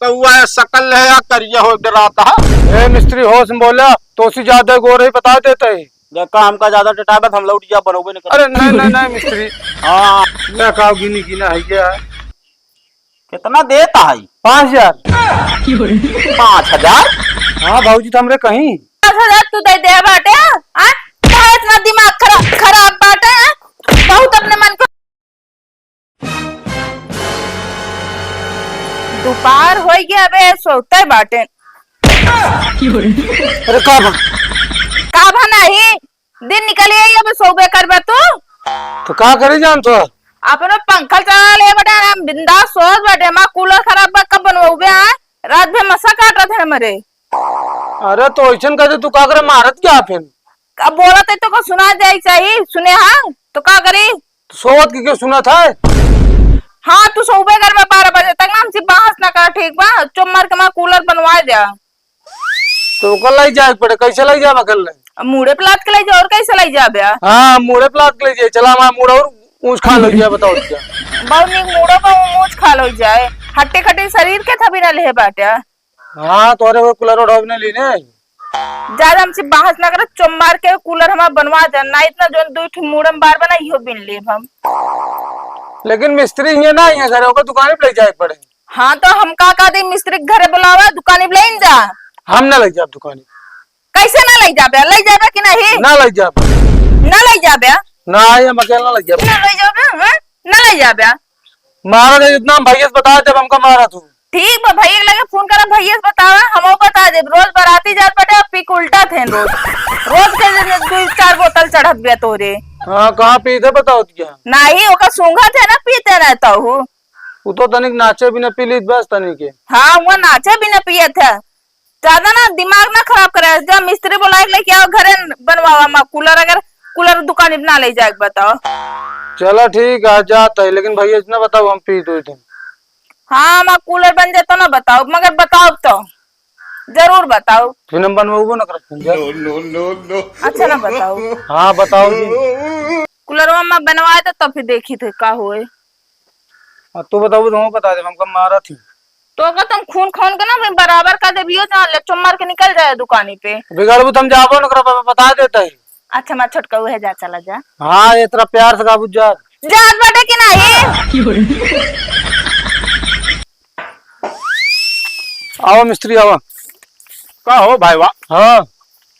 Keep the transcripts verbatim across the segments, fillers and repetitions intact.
कौआ है, शकल है या करिया हो, डराता है। ए मिस्त्री, होश में बोला, तोसी ज्यादा गोर है, बता देते हैं। देखा, हमका ज्यादा टटाबत, हम लौट जा, बनोबे नहीं करते। अरे नहीं, नहीं, नहीं मिस्त्री। हाँ। ले खाओ, गिनी गिना है ये। कितना देता है? पाँच हजार। पाँच हजार? हाँ भौजी, तो हमरे कहीं। पाँच हजार तू दे दे बाटे, हाँ? काहे इतना दिमाग खराब, खराब बाटे, हाँ? बहुत अपने मन को। दोपहर होइ गया, अबे सोते बाटे। अरे का बा? का बा नहीं? दिन निकल गई, अब सोबे करबा तू? तो का करी जान तो? अपनो पंखा चला ले बेटा, हम बिंदास सोच बैठे, हमार कूलर खराब बा, कब बनवाबे? हाँ, रात भर मसा काटत है हमरे। अरे तो ऐसन कहते तू का करे, मारत क्या फिर? अब बोलत है तो को सुना जाए चाहिए, सुने हाँ, तो का करी? तो सोवत के क्यों सुनत है? हाँ, तू सोबे करबा बारह बजे तक ना, हमसे बहस ना कर, ठीक बा? चुप मार के हमार कूलर बनवा दे। तो ओकर लाई जाए के पड़े, कैसे लाई जाबा कर ले? अब मूड़े पे लाद के लाई जा, और कैसे लाई जाबे? हाँ, मूड़े पे लाद के लाई जाए, चला हमारा मूड़ और ऊँच खाल होइ जाए, बताओ क्या? बहुत नीक मूड़ो का ऊँच खाल होइ जाए, हट्टे खट्टे शरीर के थबी ना ले बाटे। हाँ, तोरे वो कूलर ओढ़ो भी ना लीने। ज्यादा हमसे बहस ना कर, चुप मार के कूलर हमार बनवा दे, ना इतना जोन दो ठो मूड़े में बार बना, इहो बिन लेब हम। लेकिन मिस्त्री ये ना, ये घरे ओकर दुकान पे ले जाए के पड़े। हाँ, तो हम का, का दे मिस्त्री के घरे बुलावा, दुकानी पे लेन जा। हम ना ले जाब दुकानी। कैसे ना ले जाबे? ले जाबे कि नहीं? ना ले जाब। ना ले जाबे? ना, हम अकेला ना ले जाब। ना ले जाबे, हाँ? ना ले जाबे? मारा नहीं इतना, हम भैया से बता देब हमका मारा तू। ठीक बा, भैया के लगे फोन करा, भैया से बतावा, हमहू बता देब। रोज बराती जात बाटे, अब पी के उल्टा थे रोज। रोज के दिन दो चार बोतल चढ़त बिया तोरे। हाँ, कहाँ पी थे बताओ क्या? नहीं, ओकर सूंघत है ना, पीते रहता हूँ। उ तो तनिक नाचे बिना पी लीत बस तनिक के। हाँ, वो नाचे बिना पियत है। ज्यादा ना दिमाग ना खराब करे। जब मिस्त्री बुलाए के लेके आओ घरे बनवावा मा कूलर, अगर कूलर दुकान पे ना ले जाए के बताओ। चला ठीक है, जात है, लेकिन भैया इतना बताओ हम पी दो दिन। हाँ, मा कूलर बन जाए तो ना बताओ, मगर बताओ तो। जरूर बताओ। फिर हम बनवाबो ना करत हन जा। No, no, no, no। अच्छा ना बताओ। हाँ, बताओ जी। कूलरवा में बनवाए तो तब फिर देखी थे का होए। हाँ, तू बताओ तो हम बता दे, हमका मारा थी। तो अगर तुम खून खान के ना भी बराबर कर देबियो ना, ले चुम मार के निकल जाए दुकानी पे। बिगाड़बू तो हम जाबो ना करब, बता देता है। अच्छा, मैं छोटका उहे जा, चला जा। हाँ, ये तेरा प्यार से काबू जा। जात बाटे कि नहीं? आवा मिस्त्री, आवा। का हो भाईवा? हाँ।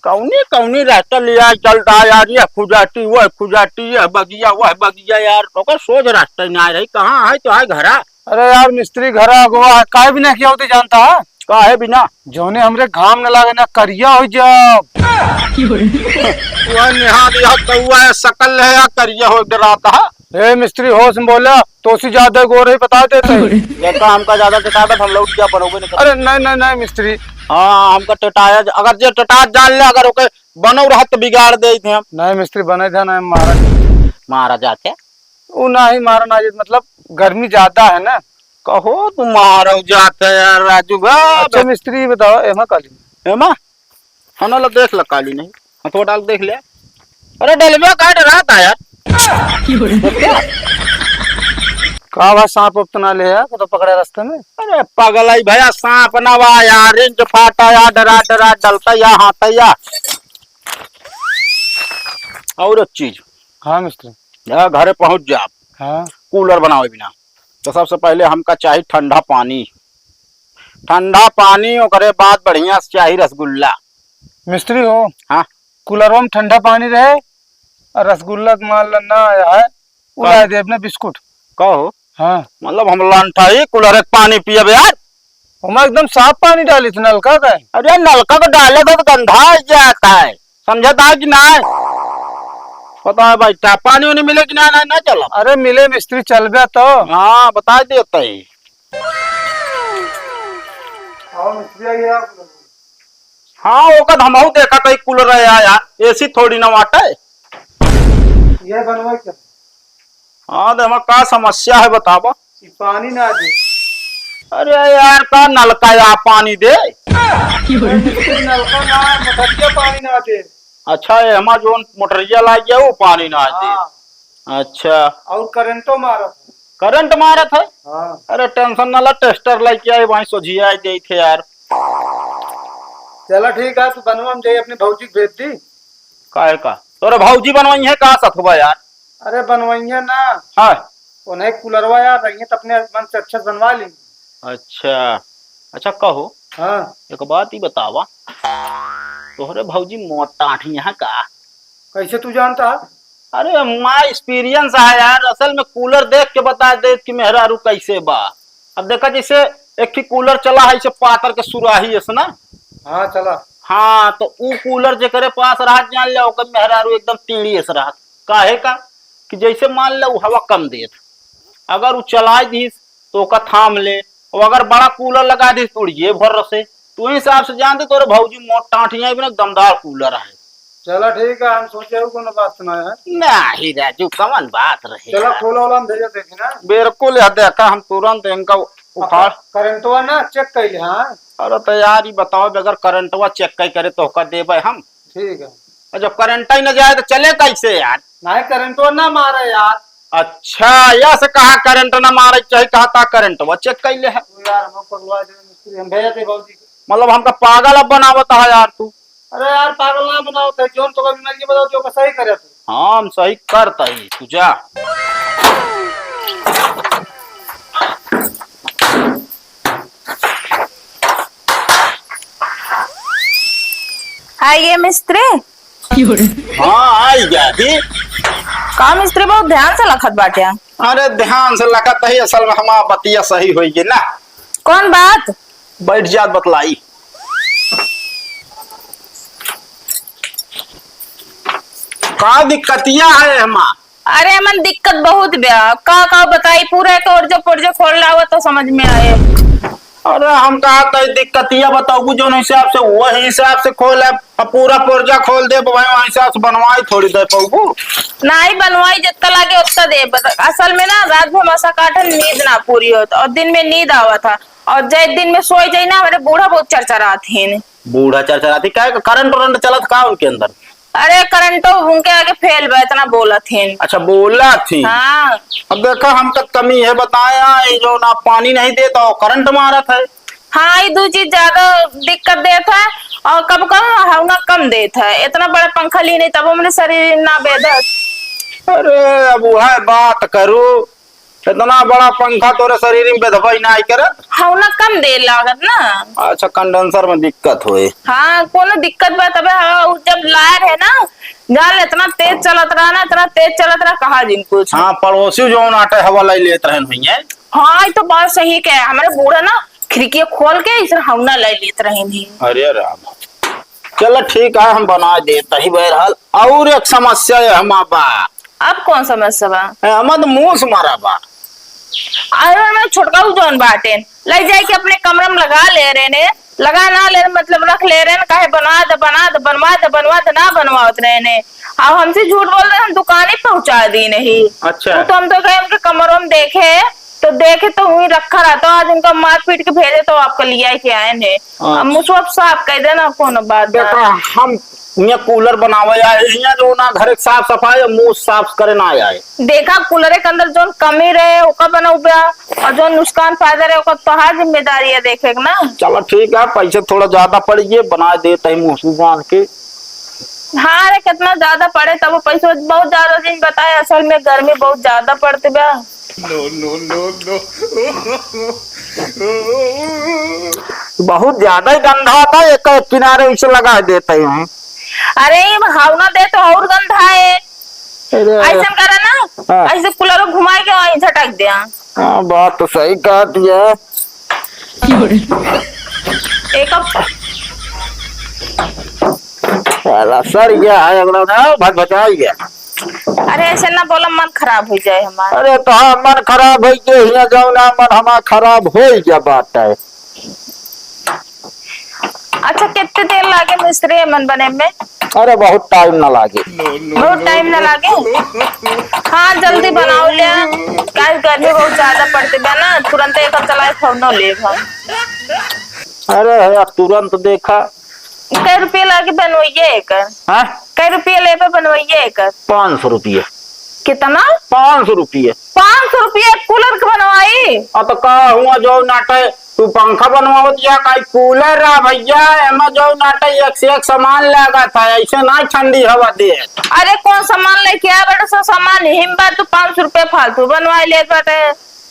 कौनी, कौनी रास्ता लिया चलता यार, ये खुजाटी, वह खुजाटी, यह बगिया, वह बगिया यार, ओकर सोझ रास्ता ही ना रही, कहाँ है तो है घरा? अरे यार मिस्त्री, घरा अगवा है, काहे बिना किया होते जानता है? काहे बिना? जौने हमरे घाम न लागे ना, करिया हो जाओ। वह निहार यह कौआ है, शकल है या करिया हो डराता है। ए मिस्त्री, होश में बोला, तोसी ज्यादा गोर है, बता देते हैं। ये तो हमका ज्यादा टटाबत, हम लौट क्या बनोगे नहीं। अरे नहीं, नहीं, नहीं मिस्त्री। हाँ, हमका टटाया, अगर जे टटात जान ले, अगर ओके बनो रहत तो बिगाड़ देइत हम। नहीं मिस्त्री, बने थे ना, मारा। मारा जाते? उ नहीं मारा ना, मतलब गर्मी ज्यादा है ना। कहो तू मारो जाते यार राजू बा। अच्छा मिस्त्री, बताओ, एमा काली? एमा? खाना ला देख ला, काली नहीं। हथवा डाल के देख ले। अरे डलबे का डरात है यार। का बा, सांप उप तो ना ले यार, को तो पकड़े रास्ते में? अरे पगलाई भैया, सांप ना बा यार, रिंच फाटा या, डरा डरा डलता या, हाथा या। और एक चीज। हाँ मिस्त्री। या घरे पहुंच जा। हाँ। कूलर बनावे बिना। तो सबसे पहले हमका चाही ठंडा पानी। ठंडा पानी, ओकरे बाद बढ़िया से चाही रसगुल्ला। मिस्त्री हो। हाँ। कूलरवा में ठंडा पानी रहे और रसगुल्ला के माल ना आया है, उड़ा का? दे अपने बिस्कुट। का हो? हाँ। मतलब हम लंठा ही कूलर के पानी पियब यार? ओमा एकदम साफ पानी डाली थी नलका का है। अरे नलका को डाले तो गंधा जाता है, समझता है कि ना? पता है भाई, टा-, पानी उनी मिले कि ना, ना, ना चलो। अरे मिले मिस्त्री, चलबे तो। हाँ, बता देते हैं। आओ मिस्त्री, आइए आप। हाँ, ओकर हमहू देखा कहीं कूलर है यार, एसी थोड़ी ना वाटे। ये बनवाई क्या? हाँ, तो हमार का समस्या है बतावा? ई पानी ना दे। अरे यार, का नलका या पानी दे? नलका ना, मोटरिया पानी ना दे। अच्छा, ये हमार जोन मोटरिया लाग गया, वो पानी ना दे। हाँ। अच्छा। और करंटो मारत। करंट मारत है? हाँ। अरे tension ना ला, tester लेके आई, वहीं सोझिया आई देई थे यार। चला ठीक है, तू बनवा, हम जाई अपनी भौजी के भेज दी। काहे का? तोरे भौजी बनवाई है का सथवा यार? अरे बनवाई है ना। हाँ। उन्हें कूलरवा यार रही है तो अपने मन से अच्छा से बनवा ली। अच्छा, अच्छा कहो। हाँ। एक बात ही बतावा, तोहरे भौजी मोट टाँठी हैं का? कैसे तू जानता है? अरे हमारा experience है यार, असल में कूलर देख के बता दे कि मेहरारू कैसे बा। अब देखा जैसे एक ही कूलर चला है, इसे पातर के सुराही है ना। हाँ चला। हाँ, तो ऊ कूलर जेकरे पास रहा, जान ले ओकर मेहरारू एकदम टीड़ी से रहत। काहे का कि जैसे मान ले ऊ हवा कम देत, अगर ऊ चलाए दीस तो ओका थाम ले, और अगर बड़ा कूलर लगा दीस तो उड़िए भर से। तू हिसाब से जान दे, तोरे भौजी मोट टाँठी है, बिना दमदार कूलर है। चला ठीक है, हम सोचे हो कोनो बात ना है। नहीं राजू, कवन बात रहे चला यार? खोला वाला हम भेजा देखे ना। बिल्कुल, यह देखा हम तुरंत इनका उखाड़। करंटवा ना चेक कर ले। हाँ। अरे तो यार, ये बताओ, बगैर करंटवा चेक कर करे तो का देबे हम? ठीक है। और जब करंट ही न जाए तो चले कैसे यार? नहीं, करंटवा ना मारे यार। अच्छा, यह से कहा करंट ना मारे, चाहे कहा ता करंटवा चेक कर ले है। तू यार, हम पगला दे मिस्त्री, हम भेजा दे भौजी के। मतलब हमका पागल अब बनावत है यार तू। अरे यार, पागल ना बनाओ, तै जौन तो कभी मर्जी बताओ, जो का सही करे तू। हाँ, हम सही करता ही, तू जा। आइए मिस्त्री। हाँ, आई गया जी। का मिस्त्री बहुत ध्यान से लखत बाटे? अरे ध्यान से लखत ही, असल में हमार बतिया सही होई गई ना। कौन बात? बैठ जात बतलाई। का दिक्कतिया है हमार? अरे, हमन दिक्कत बहुत बा। का, का बताई, पूरा एक ओरजा पोरजा खोल लावा तो समझ में आए। अरे, हम कहा तो दिक्कतिया बताऊ, जौन हिसाब से, वही हिसाब से खोल है। अब पूरा पोरजा खोल दे, भाई, वही हिसाब से बनवाई थोड़ी दे पाऊ। नहीं, बनवाई जितना लागे उतना दे। बस, असल में ना, रात भर मसा काटन, नींद ना पूरी होत, और दिन में नींद आवत था, और जय दिन में सोई जाई ना, हमारे बूढ़ा बहुत चरचरात हैं। बूढ़ा चरचरात ही, काहे का करंट वरंट चलत का उनके अंदर? अरे, करंटो उनके आगे फेल बा, इतना बोलत हैं। अच्छा, बोलत ही। हाँ। अब देखा, हमका कमी है बताया, ये जो ना पानी नहीं देता, वो करंट मारत है। हाँ, ये दो चीज ज्यादा दिक्कत देत है, और कब कब हवा कम देत है। इतना बड़ा पंखा ली नहीं, तब हमरे शरीर ना बेधत। अरे, अब वह बात करू, इतना बड़ा पंखा तोरे शरीर में बेधबई नाई करत। हवा कम दे लागत ना। अच्छा, कंडेंसर में दिक्कत होए। हाँ, कोनो दिक्कत बा तबे हवा, उ जब लायर है ना, जान ले, इतना तेज चलत रहा ना, इतना तेज चलत रहा, कहा जिन कुछ। हाँ, पड़ोसी जौन आटे हवा लाई लेत रहन हुई है। हाँ, ये तो बात सही कहे, हमारे बूढ़ा ना खिड़की खोल के इसे हवा लाई लेत रहन ही। अरे राम। चलो ठीक है, हम बना देत ही। बहरहाल, और एक समस्या है हमार बा। अब कौन समस्या बा? ए, हमार तो मूस मरा बा। अरे, हमार छोटका उ जौन बाटे, ले जाए के अपने कमरा में लगा ले रहे ने, लगा ना ले रहे, मतलब रख ले रहे ने, काहे बना दे, बना दे, बनवा दे, बनवा दे, ना बनवावत रहे ने। अब हमसे झूठ बोल रहे, हम दुकाने पहुंचा दी नहीं। अच्छा। वो तो हम तो गए उनके कमरों में देखे, तो देखे तो वहीं रखा रहता, आज उनका मार पीट के भेजे तो आपका लिया के आए ने। हाँ। अब मुसवा साफ कह देना, कौन बात बा? देखा, हम यहाँ कूलर बनावे आए, यहाँ जो ना घर के साफ सफाई, मुंह साफ करे ना आए। देखा, कूलर के अंदर जोन कमी रहे, ओका बनाऊ बा, और जोन नुकसान फायदा रहे, ओका तोहार जिम्मेदारी है देखे के ना। चलो ठीक है, पैसे थोड़ा ज्यादा पड़ गए, बना देते हैं मुंह से जान के। हाँ रे, कितना ज्यादा पड़े तब वो पैसे बहुत ज्यादा दिन बताए, असल में गर्मी बहुत ज्यादा पड़ती बा। No, no, no, no। बहुत ज्यादा ही गंधा था, एक, एक किनारे उसे लगा देते हैं। अरे, ये हवना दे तो और गंधा है। अरे। ऐसन करा ना, हाँ। ऐसे कूलर घुमाए के वहीं झटक दे। हाँ, बात तो सही कहा दिया। एक अब साला सर गया है, अगला ना भटभटाई गया। अरे, ऐसे ना बोला, मन खराब हो जाए हमारा। अरे, तो हाँ, मन खराब हो गया, हियाँ जाओ ना, मन हमारा खराब हो ही गया बात है। अच्छा, कितने देर लागे मिस्त्री मन बने में? अरे, बहुत टाइम ना लागे। बहुत टाइम ना लागे? हाँ, जल्दी बनाओ ले, काहे गर्मी बहुत ज्यादा पड़ती बा ना, तुरंत एक चलाए फोनो लेब हम। अरे यार, तुरंत देखा। कै रुपया लागे बनवाइए एकर? हाँ? कै रुपया लेबे बनवाइए एकर? पाँच सौ रुपया। कितना? पाँच सौ रुपये। पाँच सौ रुपये कूलर के बनवाई? अब तो का हुआ, जो नाटे तू पंखा बनवावत या काई कूलर रहा भैया, एमा जो नाटे एक से एक सामान लागत है, ऐसे ना ठंडी हवा दे। अरे कौन सामान लेके आया बेटा, सब सामान यही में बा, तू पाँच सौ रुपये फालतू बनवाई लेत बाटे।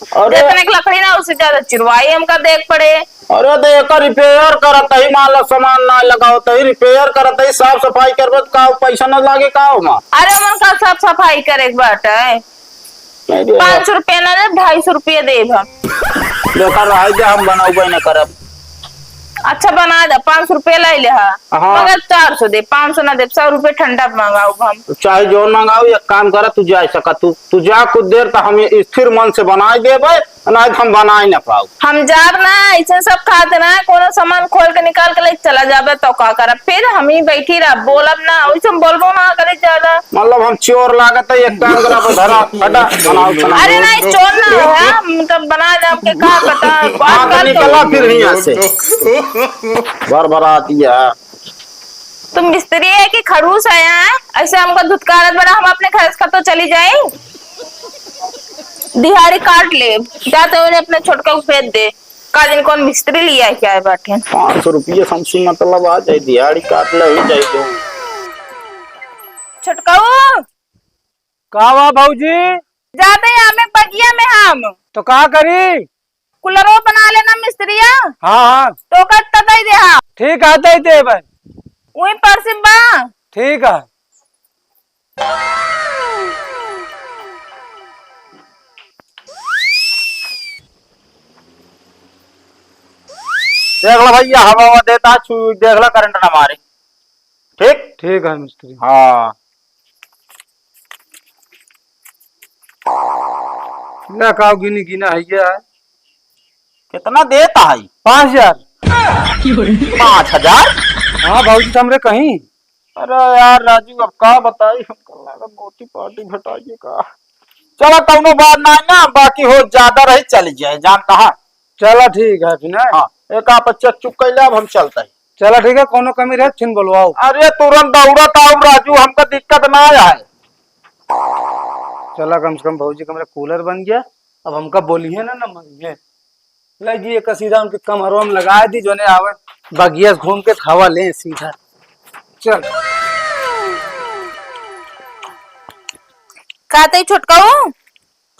अरे। जितने की लकड़ी ना, उससे ज्यादा चिरवाई हमका देख पड़े। अरे तो एकर रिपेयर करत ही, मान लो सामान ना लगाओ तो ही रिपेयर करत ही, साफ सफाई करबे तो का पैसा ना लागे का ओमा? अरे उनका साफ सफाई करे के बाटे। नहीं दे। पाँच सौ रुपया ना दे, ढाई सौ रुपया देब हम। देखा रहा है, हम बनाउबे न करब। अच्छा बना दे, पाँच सौ रुपया ले ले हा। हाँ। मगर चार सौ दे, पाँच सौ ना दे, सौ रुपया ठंडा मंगाउब हम। चाहे जो मंगाओ, एक काम करा, तू जा सका, तू तू जा कुछ देर, तो हम ये स्थिर मन से बनाए देबे, नहीं तो हम बनाए ना पाओ। हम जाब ना, ऐसे सब खाते ना, कोनो सामान खोल के निकाल के ले चला जाबे तो का करब? फिर हम ही बैठी रह, बोलब ना, वैसे हम बोलबो ना करे ज्यादा। मतलब हम चोर लागत है, एक काम करा, तो धरा, हटा, बनाओ, बनाओ। अरे नहीं, चोर ना हो, हम तो बना दे, हमके का पता, हाँ, तो आजकल तो निकला फिर यहाँ से। बरबराती है। तू मिस्त्री है कि खड़ूस है, हैं? ऐसे हमको धुतकारत बड़ा, हम अपने घर से कतो चली जाई? दिहाड़ी काट ले, जा तो उन्हें अपने छोटका को भेज दे। का दिन कौन मिस्त्री लिया है क्या है बाटे? पाँच सौ रुपये से हमसे मतलब आ जाए, दिहाड़ी काट ले, हो जाए तो। छोटकाऊ। का बा भौजी? जाते हैं हमें बगिया में हम। तो का करी? कूलरो बना लेना मिस्त्रिया। हाँ, हाँ। तो ओकर त दे दे, हाँ। ठीक है, दे दे भाई। वही परसिम बा। ठीक है। देख लो भैया, हवा हवा देता, छू, देख लो, करंट ना मारे। ठीक? ठीक है मिस्त्री। हाँ। ले का गिनी गिना है ये है। कितना देता है? पाँच हजार। पाँच हजार? हाँ भौजी, तो हमरे कहीं। अरे यार राजू, अब का बताई, हमको लगा मोती पार्टी घटाइए का। चलो, कौनो बात ना है ना, बाकी हो ज्यादा रही, चली जाए, जानता है। चला ठीक है फिर, हैं? हाँ, एक आप चेक चुक कर ले, अब हम चलते हैं। चला ठीक है, कौनो कमी रहे फिर बोलवाओ। अरे तुरंत दौड़त आओ राजू, हमका दिक्कत ना आए। चला कम से कम भौजी कमरा कूलर बन गया, अब हमका बोलिए ना, ना मरिए। ले जी, एक सीधा उनके कमरवा में लगा दी, जोने आवे बगिया से घूम के हवा ले सीधा। चल। का तई छोटकाऊ?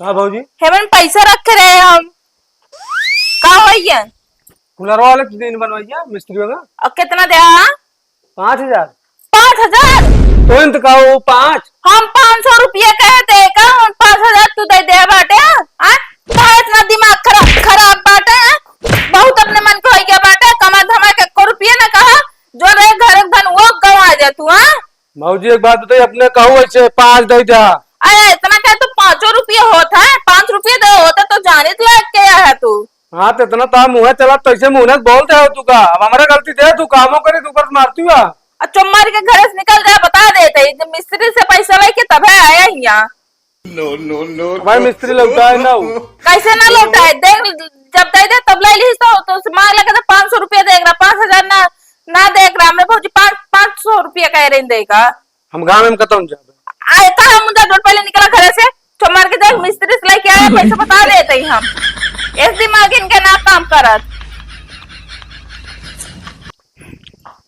का भौजी? हेमन पैसा रखे रहे हम। का होइया? कूलर वाले के दिन बनवाइया, मिस्त्री होगा। और कितना दे? पाँच हजार। पाँच हजार? तो इन तो कहो पाँच। हम पाँच सौ रुपया कहे थे, का हम पाँच हजार तू दे दे बाटे? आ? काहे इतना दिमाग खराब, खराब बाटे? बहुत अपने मन के होइया बाटे, कमा धमा के एको रुपया ना कहा, जो रहे घर के धन वो गवा जा तू, हाँ? भौजी, एक बात बताई, अपने कहू ऐसे पाँच दे दे। अरे, इतना क्या तू पाँचों रुपये होत है? पाँच रुपये दे होते तो जाने तो लायक क्या है तू? हाँ, तो इतना तो मुँह चला, तो ऐसे मुँह से बोलते हो तू का? अब हमारा गलती दे, तू कामों करे, तू ऊपर से मारती हुआ। अच्छा, मार के घर से निकल जाए, बता देते, जब मिस्त्री से पैसा लेके तबे आया हियाँ। No, no, no, भाई, no। मिस्त्री लौटाए ना हो। कैसे ना लौटाए? देख, जब दे दे, तब ले ली तो, तो उसे मार लगा था, पाँच सौ रुपया देख रहा, पाँच हजार ना, ना देख रहा। हमरे भौजी पाँच, पाँच सौ रुपया कह रहे देगा। हम गाँव में कतौ न जाबे। आए, कहाँ मुंजा डोर पहले निकला घरे से? छो मार के देख, मिस्त्री से लेके आया, पैसा बता देते ही हम। इस दिमाग इनके ना काम करत।